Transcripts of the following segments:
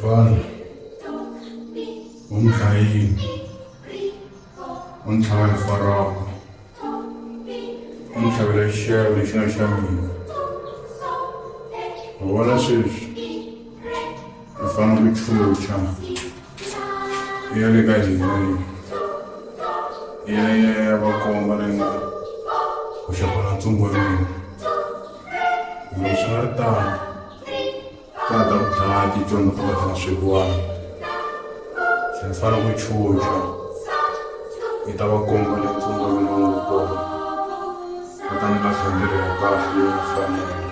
Mfana u ni dlayini u ni tlhava hi farako u ni tlhavela xixevo lexi nga xa mina u vona sweswi hi fanele ku chucha ya le ka hina leyi ya ya ya va komba leyi nga hoxa kona ntsumbu wa mina loko swi nga ri tano ta ta ku dlaya ticondzo to ka ti nga swekiwanga se ni fanele ku chucha yi ta va komba leyi ntsumbu wa mina wu nga kona va ta ni lahla hi ndlela ya kahle leyi nga fanela.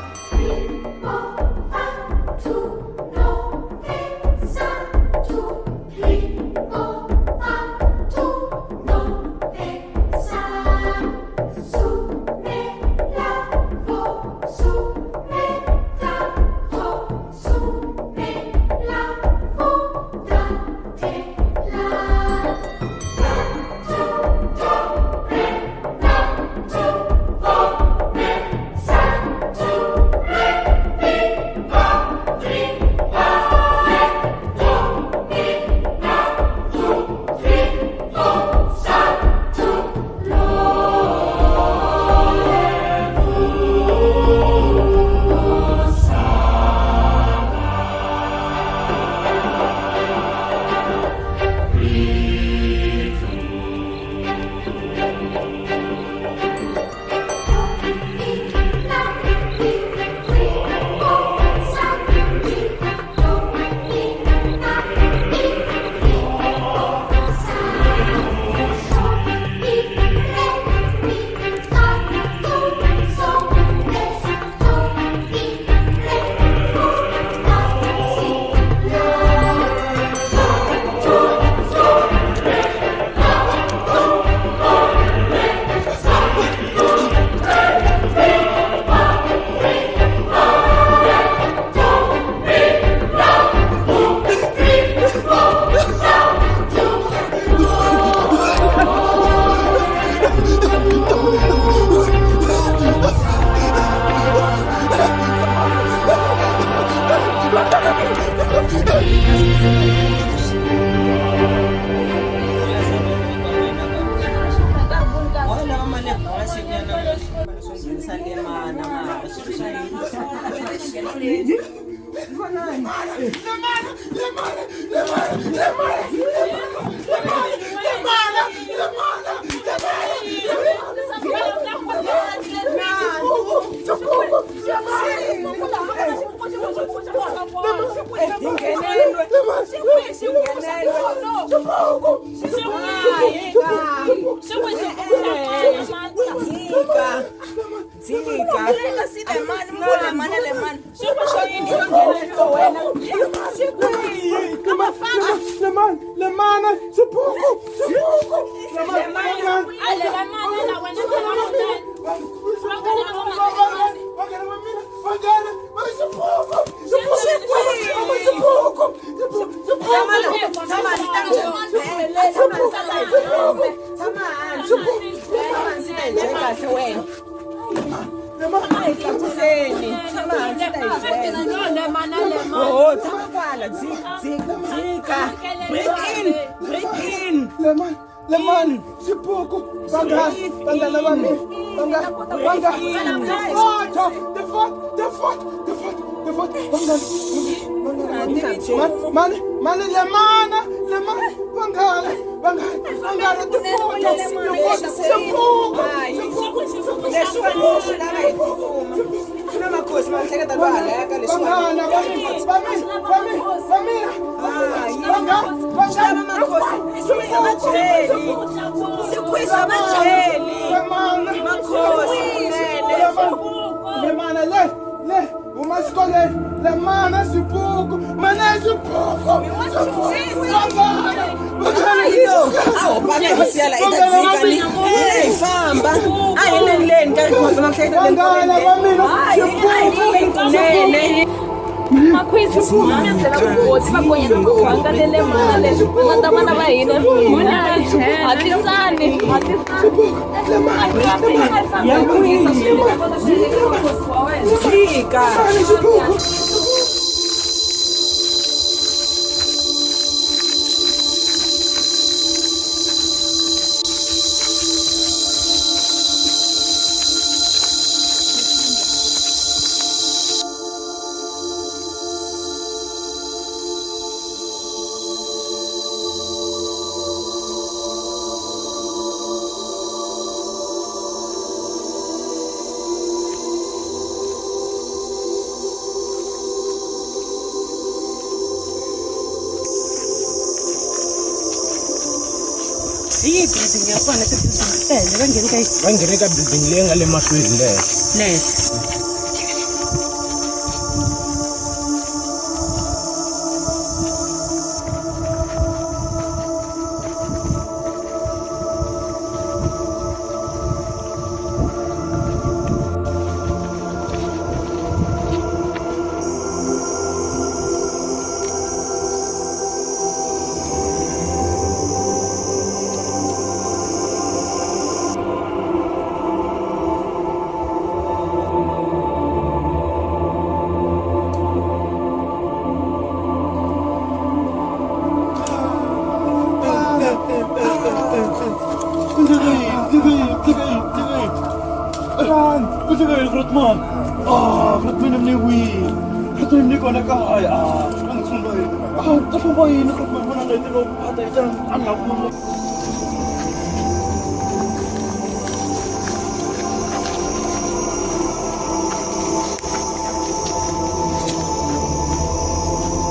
yihi building ya kona ti-building ti tele va nghene ka yi Va nghene ka building leyi nga le mahlweni le. Le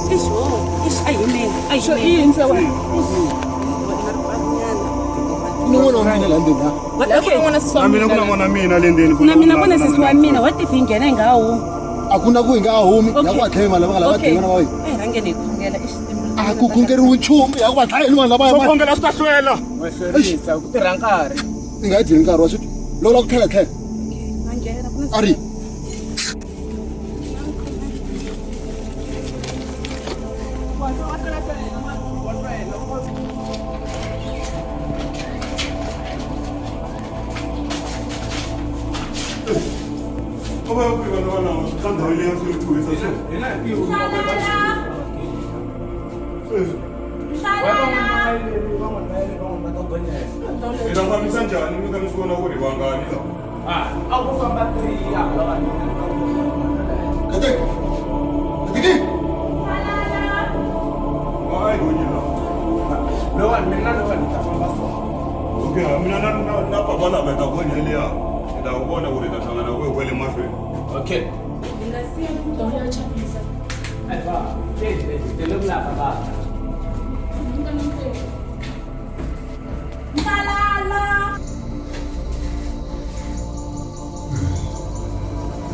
Ixo, ixo, a hi yimeni, a hi yimeni. Ni n'wana wa mina laha ndzeni ha. Okay. Na mina ku na n'wana mina le ndzeni. Na mina ku na sesi wa mina, what if hi nghena hi nga ha humi? A ku na ku hi nga ha humi, ya ku va dlayi vanhu lava nga lava Okay. dlayi vana va hina. A hi rhangeni hi khongela, ixi, A ku khongeriwi nchumu, ya ku va dlayeni vanhu lava. Swo khongela swi ta hlwela. Hlwerisa ku tirha nkarhi. I nga yi dyeli nkarhi wa swi loko la ku tlhela tlhela. Va nghena, ku na A ri. A va ya kwihi vanhu valava ka ndhawu leyi ya swi chuhisa so. Hi ta fambisa njhani mi kha mi swi vona ku ri vangani la? A ku famba 3 ya hala vanhu. Kateki. Kateki. Va a yi honyi la. Lowani mina lowani ta famba so. Okay, mina na papa lava hi ta gonya liya. Hi ta ku vona ku ri hi ta hlangana kwihi kwale mahlweni. Okay. Hi nga siya ndhawu ya chavisa. Ai va. Tele tele ku lava va.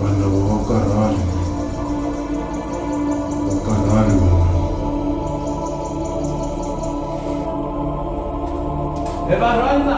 Vanhu lava va karhala. Va karhali vanhu. Hi va rhandza.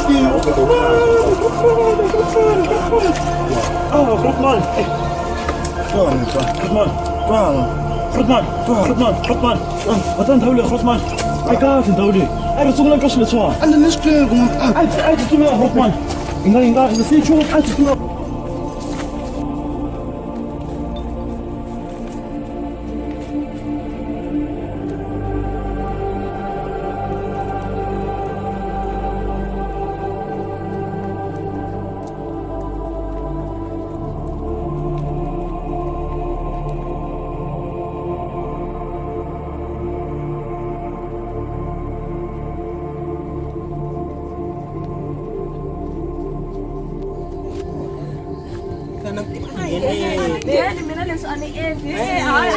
Oh, Grootman. Grootman. Grootman. Grootman. Grootman. Wat aan het Grootman. Ai ka ndhawu leyi. A ri sungula ka swilo leswiwani. A ni swi tivi ku A tsutsumela Grootman. Hi nga hi nga hi se nchumu a tsutsumela.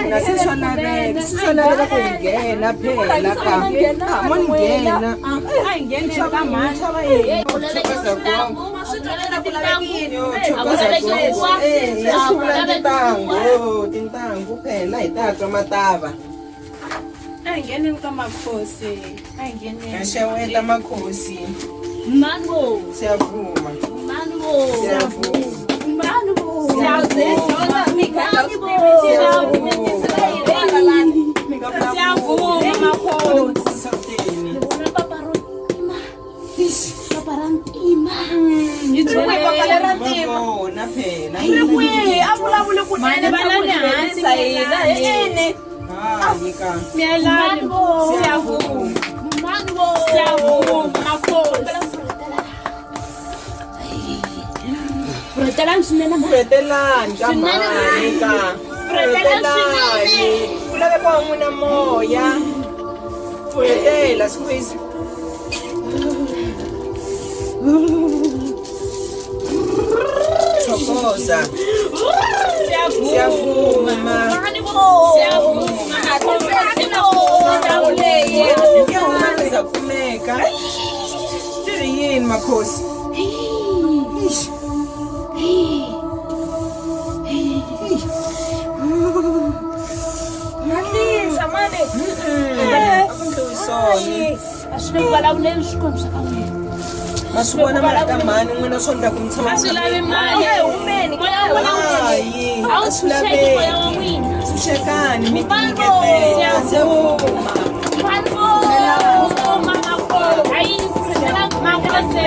Na se swa laveka se swa laveka ku hi nghena phela ka a mo ni nghena A hi ngheneni ka mhani. Leswi vula tintangu tintangu phela hi ta twa matava. A hi ngheneni ka makhosi. A hi ngheneni. Hi xeweta makhosi. Mani Siyavuma. Mani Siyavuma. Mani Siyavuma makhosi. Ni vona papa ro ntima. Papa ra ntima. Hi byele papa lera ntima. Vona phela. Ri kwihi? A vulavuli kunene Mani hansi hina. Ini. Hayi ka. Miyelani. Siyavuma. Mani Siyavuma makhosi. Pfuretelani swinene mhani. Pfuretelani ka mhani ka. Pfuretelani. Ku laveka wa n'wina moya. Pfuretela squeeze. Thokoza. Siyavuma. Siyavuma makhosi. Ndhawu leyi. Yehumani za kumeka. Ti ri yini makhosi? Ixi. Hatlisa mani. A ku ndliwi swona. A swi le ku vulavuleni swikwembu swa ka n'wina. Ma swi vona mara ka mhani n'wina swo ndla ku mi tshama A swi lavi mali. Humeni. Moya wa n'wina Hayi. a wu A swi tshunxeki moya wa laveki. n'wina. Tshunxekani mi Mani tinyiketela. Siyavuma. Mani Hayi, pfuretela Makhosi.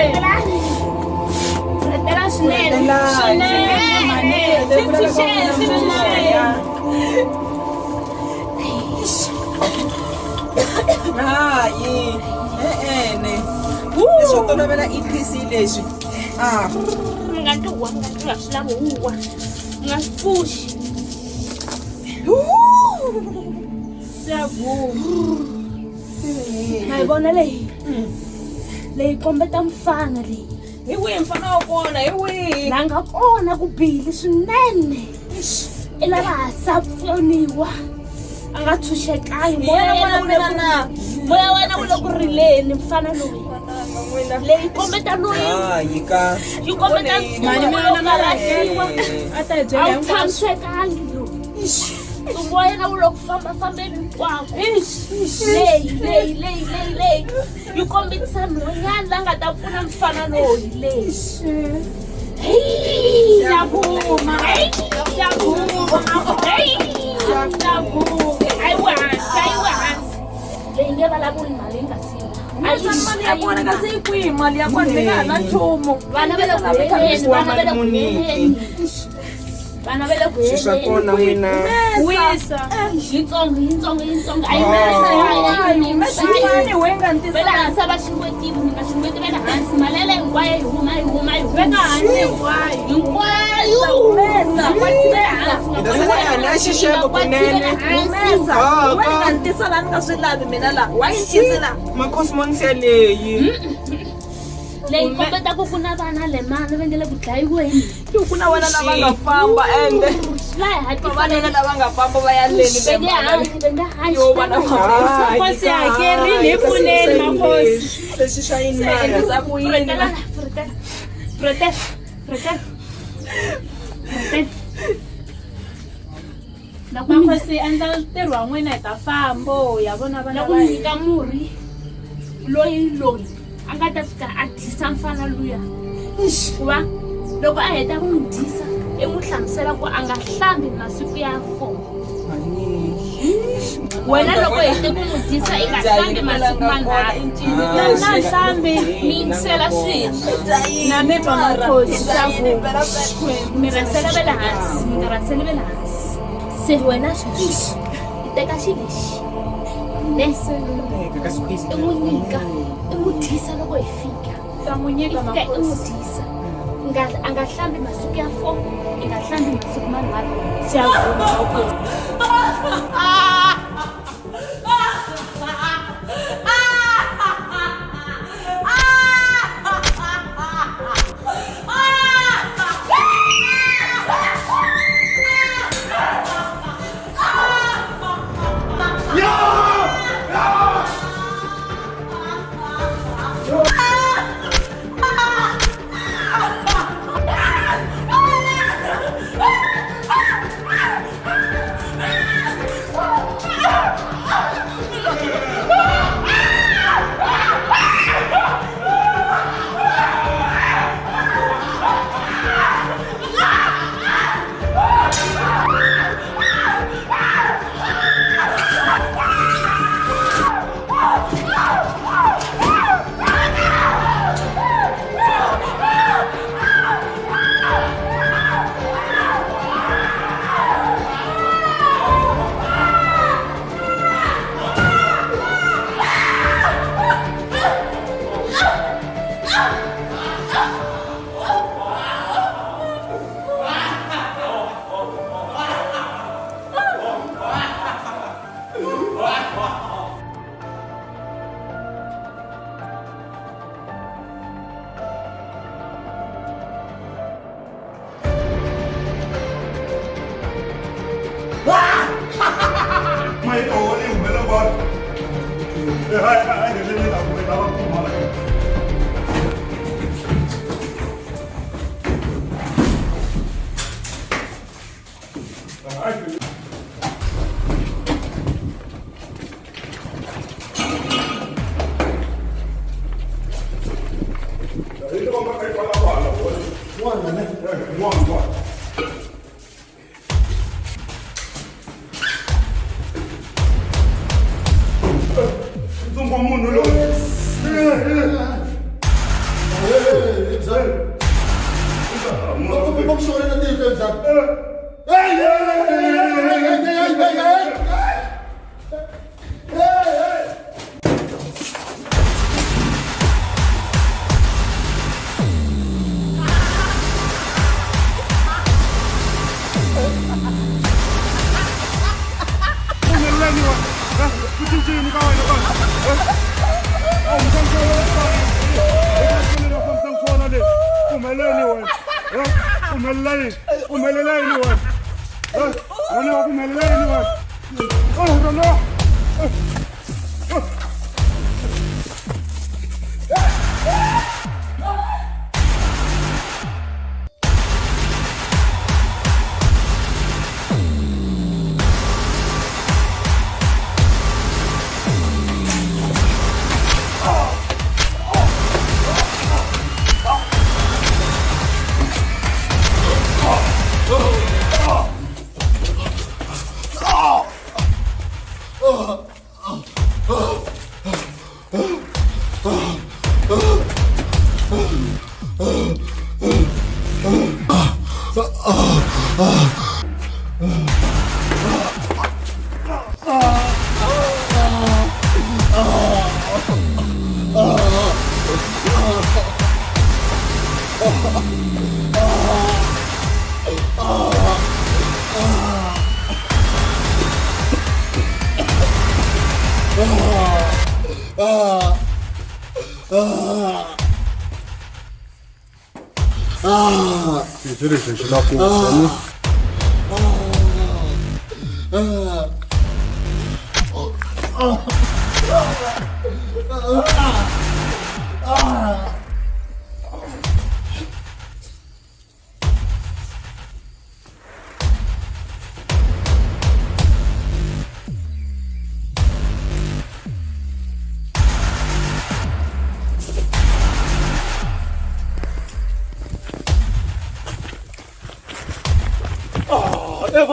Pfuretela swinene. Swinene. Swi ntshunxeni, swi ntshunxeni. Hayi. E-ene. Leswo tolovela EPC leswi. Ah. Mi nga twi huwa, mi nga twi huwa, swi lava huwa. Mi nga swi pfuxi. Siyavuma. Ma yi vona leyi? Leyi kombeta mfana leyi. Hi wihi mfana wa kona? Hi wihi? La nga kona ku bihile swinene. I lava ha pfuniwa. A nga tshunxekangi. Moya wa yena wu le ku moya wa yena wu le ku rileni mfana loyi. Leyi kombeta loyi Hayi ka. yi kombeta Mani ntsumbu mina wo na karhatiwa. A ta hi A byela wu hinkwaswo. tshamisekangi loyi. Ntsumbu wa yena wu le ku fambafambeni hinkwako. Leyi leyi leyi leyi leyi yi kombisa nhwanyana la nga ta pfuna mfana loyi leyi. Hey! Siyavuma. Siyavuma makhosi. Siyavuma. Hayi we hansi, hayi we hansi. Leyi nge vulavuli mali yi nga siwa. Mali ya kona kasi yi kwihi mali ya kona? Mi nga ha na nchumu. Vana va le ku heleni, vana va le ku heleni. Vana va le ku Swi swa heleni. kona n'wina. Wisa. Yitsongo, yitsongo, yitsongo. A yi humesa Mani we nga Va ntisa le hansi a va xungetiwi, mi nga xungeti va le hansi. Mali yaleyo hinkwayo yi huma, yi huma, yi huma. Veka hansi hinkwayo. Hinkwayo. Humesa. Va le hansi. Hi ta sala hi hanya xixevo kunene. Humesa. Ah, We ka. nga ntisa la ni nga swi lavi mina la. Wa yi ntisi la? Makhosi mo ni siya leyi. Leyi kombeta ku ku na vana lemana va nge le ku dlayiweni. Ku na vana lava nga famba ende La hi hatlisa vavanuna lava nga famba va ya leni va nge hansi, va nge hansi. Yo, vana va Hayi Makhosi ka. hakerini, hi pfuneni, makhosi. Leswi swa yini mara? endlisa ku yini? Pfuretela, pfuretela. Pfuretela, pfuretela. Pfuretela. La ku mi Makhosi endla ntirho wa n'wina hi ta fambo ya vona vana la ku va mi hina. nyika murhi loyi loyi. a nga ta fika a dyisa mfana luya ku va loko a heta ku n'wi dyisa i n'wi hlamusela ku a nga hlambi masiku ya 4. Wena loko hete ku n'wi dyisa i nga hlambi masiku manharhu. Na na hlambi. Mi yingisela swilo. Na mi twa makhosi. Mi rhasela ve le hansi, mi nga rhaseli ve le hansi. Se wena sweswi i teka xilo lexi ne i n'wi nyika i n'wi dyisa loko hi fika. Ta n'wi nyika I fika i n'wi makhosi. dyisa. A nga hlambi masiku ya 4, i nga hlambi masiku manharhu. Siyavuma makhosi.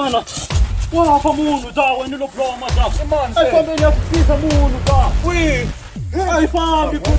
mfana wa fa munhu ja wena lo bloma ja a yi fambeni ya fikisa munhu ja kwihi a yi fambi ku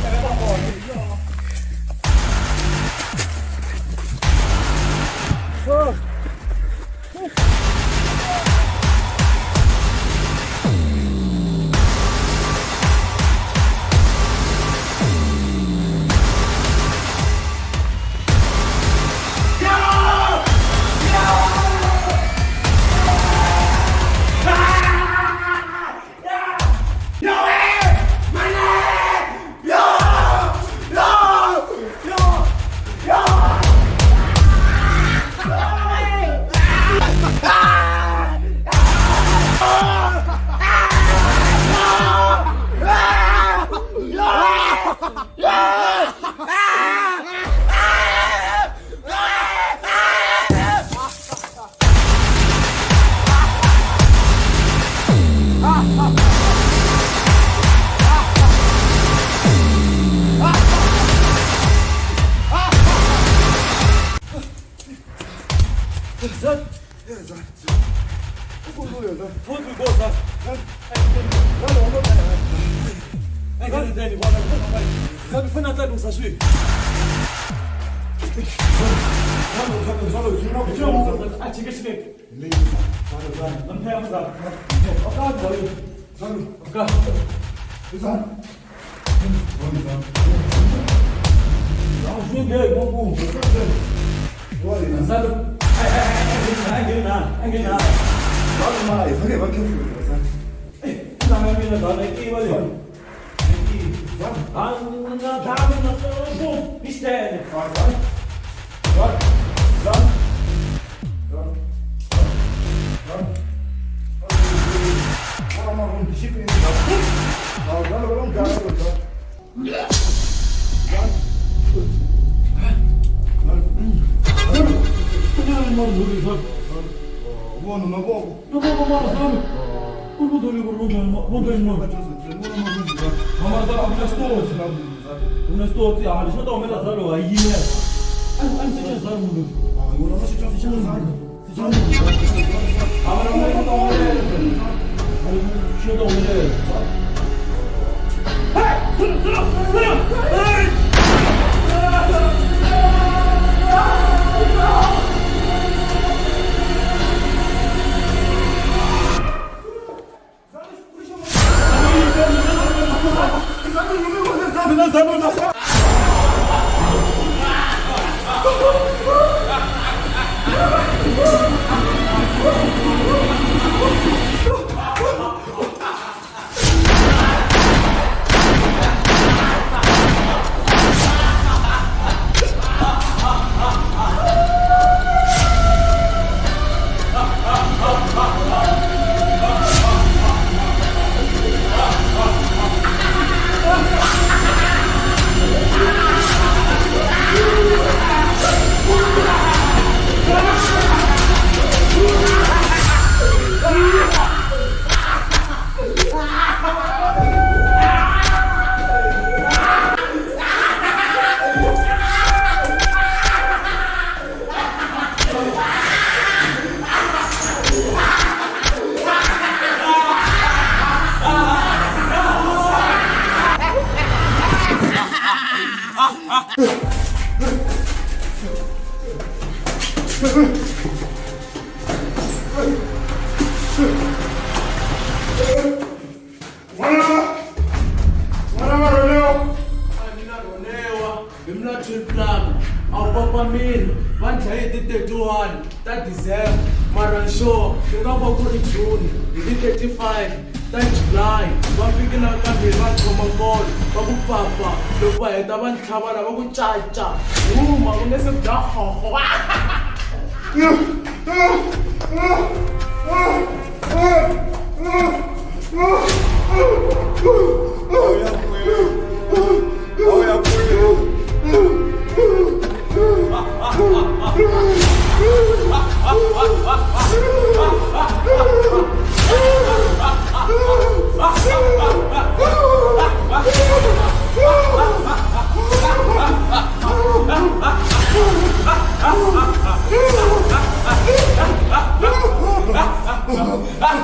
Yeah.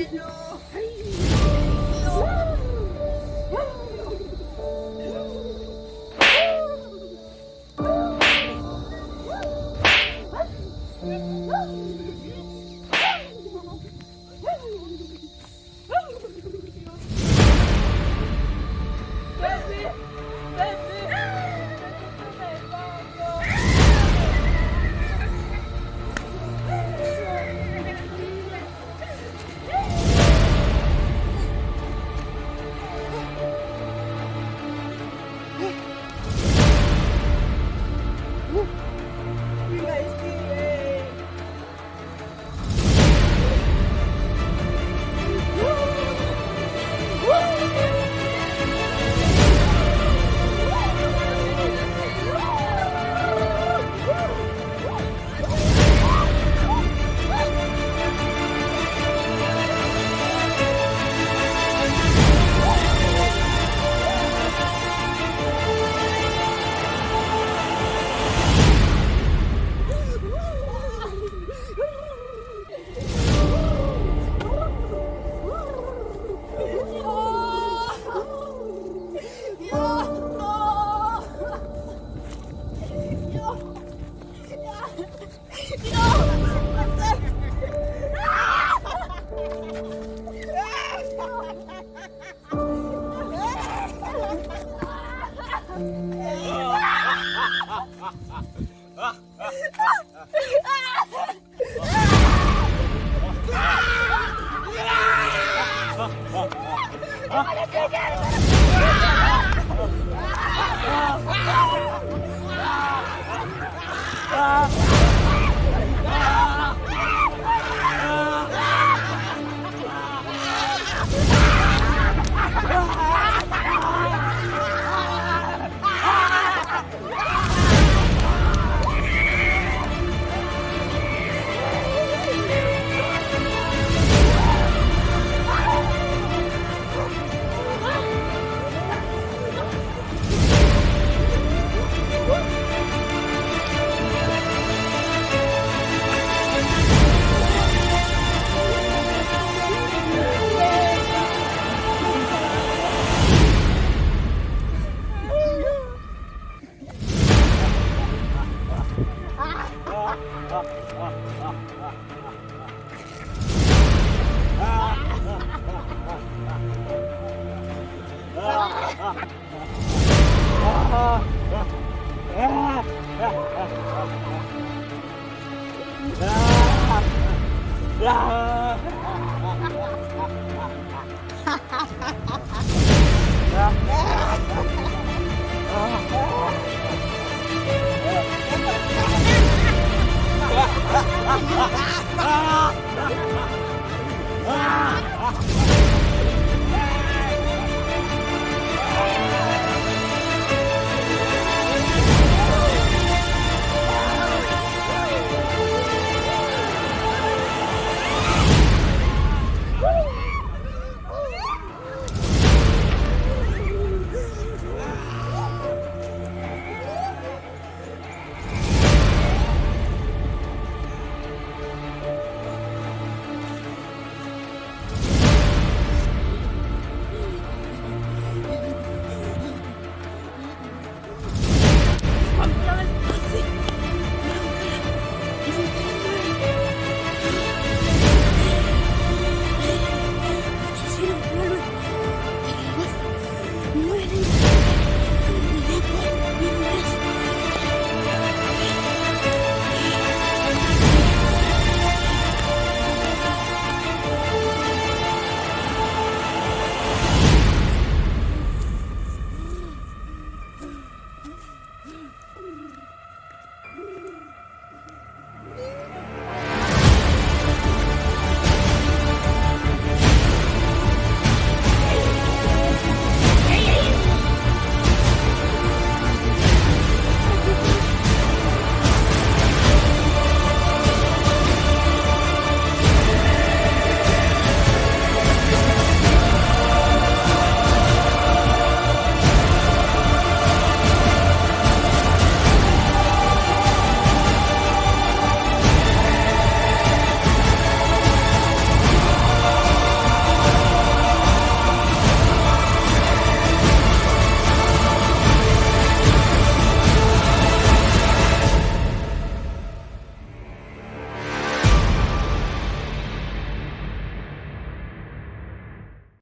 Ah!